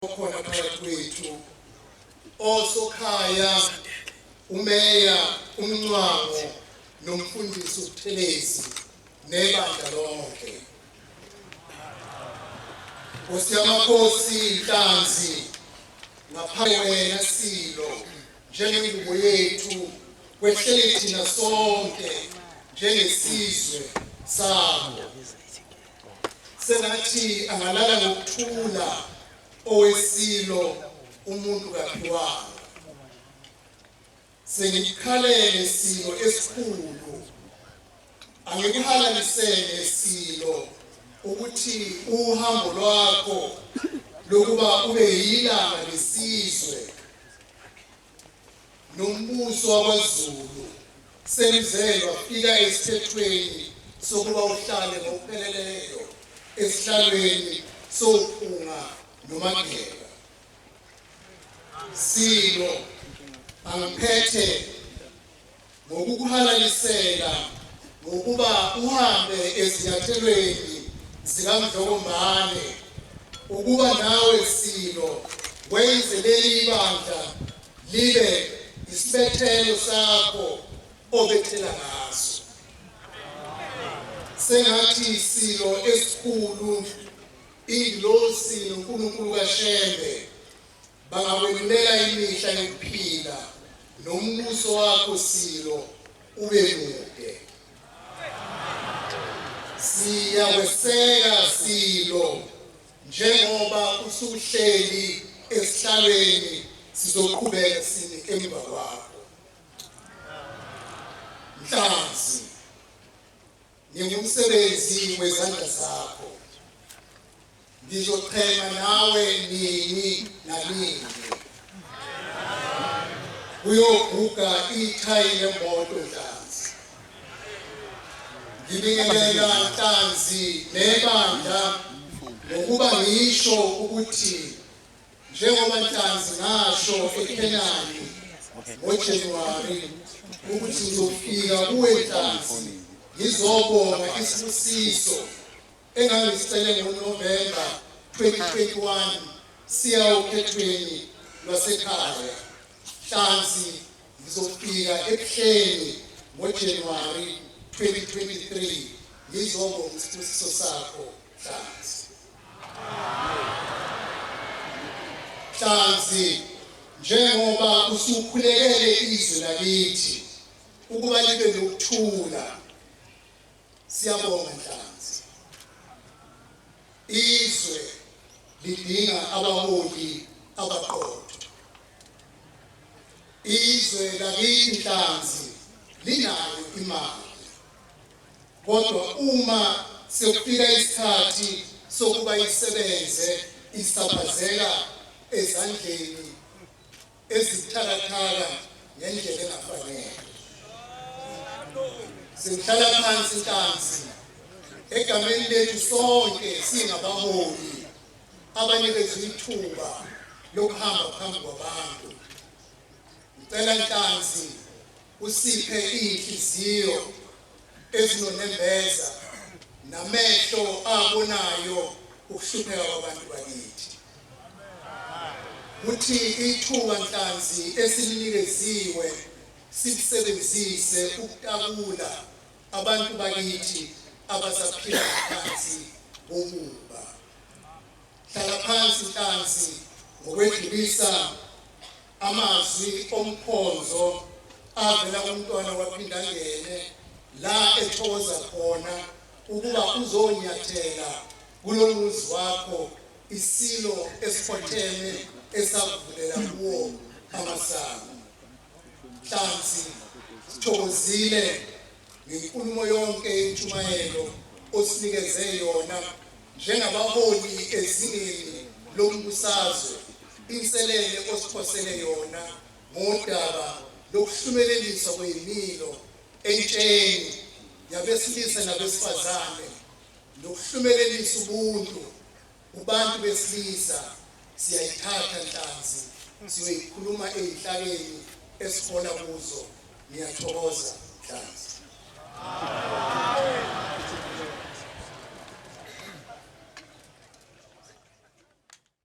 Okhona phakathi kwethu osokhaya, umeya uMncwango nomfundisi uButhelezi nebandla lonke. Nkosi yamakhosi, Nhlanzi, ngaphambi wena Silo, njengengubo yethu kwehlele thina sonke njengesizwe sabo. Sengathi angalala ngokuthula owesilo umuntu kaphiwanga. Sengikukhalele Silo esikhulu, angikuhalalisele Silo ukuthi uhambo lwakho lokuba ube yilanga lesizwe nombuso wakwaZulu seluze lwafika esiphethweni sokuba uhlale ngokupheleleyo esihlalweni sophunga noMageba. Silo, angiphethe ngokukuhalalisela ngokuba uhambe ezinyathelweni zikaMdlokombane, ukuba nawe Silo wenze leli bandla libe isibethelo sakho obethela ngaso. Sengathi Silo esikhulu, ingilosi noNkulunkulu kaShembe bangakwelulela imihla yokuphila nombuso wakho Silo ube mude. Siyakweseka Silo njengoba usuhleli esihlalweni, sizoqhubeka simi emva kwakho. Nhlanzi, ngingumsebenzi wezandla zakho, ngizochema nawe nini nanini. Kuyoguga ithayi lemoto, Nhlanzi. Ngibingelela Nhlanzi nebandla ngokuba ngisho ukuthi njengoba Nhlanzi ngasho eKhenani ngoJanuwari ukuthi ngizofika kuwe Nhlanzi ngizobonga isibusiso engangisicele ngoNovemba 2021 siya okhethweni lwasekhaya. Nhlanzi, ngizofika eBuhleni ngoJanuwari 2023 ngizobonga isibusiso sakho, Nhlanzi. Nhlanzi, njengoba usukhulekele izwe lakithi ukuba libe nokuthula, siyabonga Nhlanzi. Izwe lidinga abaholi abaqotho. Izwe lakithi Nhlanzi linayo imali, kodwa uma sekufika isikhathi sokuba isebenze isaphazeka ezandleni ezibuthakathaka ngendlela engafanele. Sengihlala phansi Nhlanzi, egameni lethu sonke singabaholi abanikezwe ithuba lokuhamba phambi kwabantu, ngicela Nhlanzi usiphe iy'nhliziyo ezinonembeza namehlo abonayo ukuhlupheka kwabantu bakithi. Kuthi ithuba Nhlanzi esilinikeziwe silisebenzise ukutakula abantu bakithi abasaphila ngaphansi kobuba. Hlala phansi Nhlanzi ngokwedlulisa amazwi omkhonzo avela kumntwana waPhindangene la ethokoza khona ukuba uzonyathela kulo muzi wakho isilo esikhotheme esakuvulela kuwo amasango. Nhlanzi, sithokozile ngenkulumo yonke yentshumayelo osinikeze yona njengabaholi ezingeni lombusazwe, inselele osiphosele yona ngodaba lokuhlumeleliswa kwezimilo entsheni yabesilisa nabesifazane nokuhlumelelisa ubuntu kubantu besilisa, siyayithatha Nhlanzi siyoyikhuluma ey'nhlakeni esihola kuzo. Ngiyathokoza Nhlanzi.